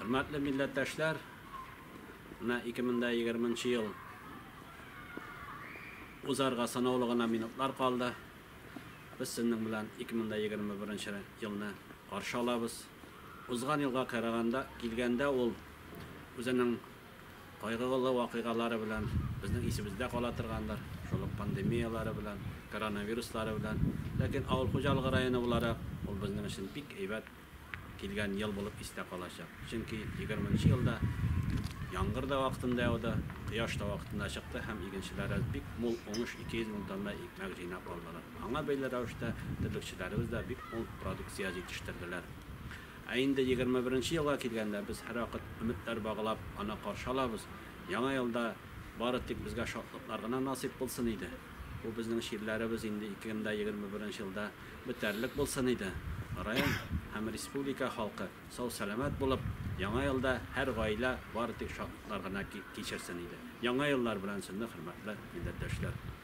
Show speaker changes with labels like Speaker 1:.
Speaker 1: Хөрмәтле милләттәшләр, менә 2020 нче ел узарга санаулы гына минутлар калды. Без сезнең белән 2021 елны каршы алабыз. Узган елга караганда, килгәндә ул үзенең кайгылы вакыйгалары белән безнең исебездә кала торгандыр, шул ук пандемияләре белән, коронавируслары белән. Ләкин авыл хуҗалыгы районы буларак, ул безнең өчен бик әйбәт килгән ел булып истә калачак. Чөнки егерменче елда яңгыр да вакытында яуды, кояш та вакытында чыкты һәм игенчеләребез бик мул уңыш 200 мең тонна икмәк җыйнап алдылар. Аңа бәйле рәвештә терлекчеләребез дә бик мул продукция җитештерделәр. Ә инде 21 нче елга килгәндә, без һәрвакыт өметләр баглап аны каршы алабыз. Яңа елда бары тик безгә шатлыклар гына насыйп булсын иде. Бу безнең чирләребез инде 2021 нче елда бетәрлек булсын иде. Район һәм республика халкы сау-сәламәт булып, Яңа елда һәр гаилә бары тик шатлыклар гына кичерсен иде. Яңа еллар белән сезне, хөрмәтле милләттәшләр!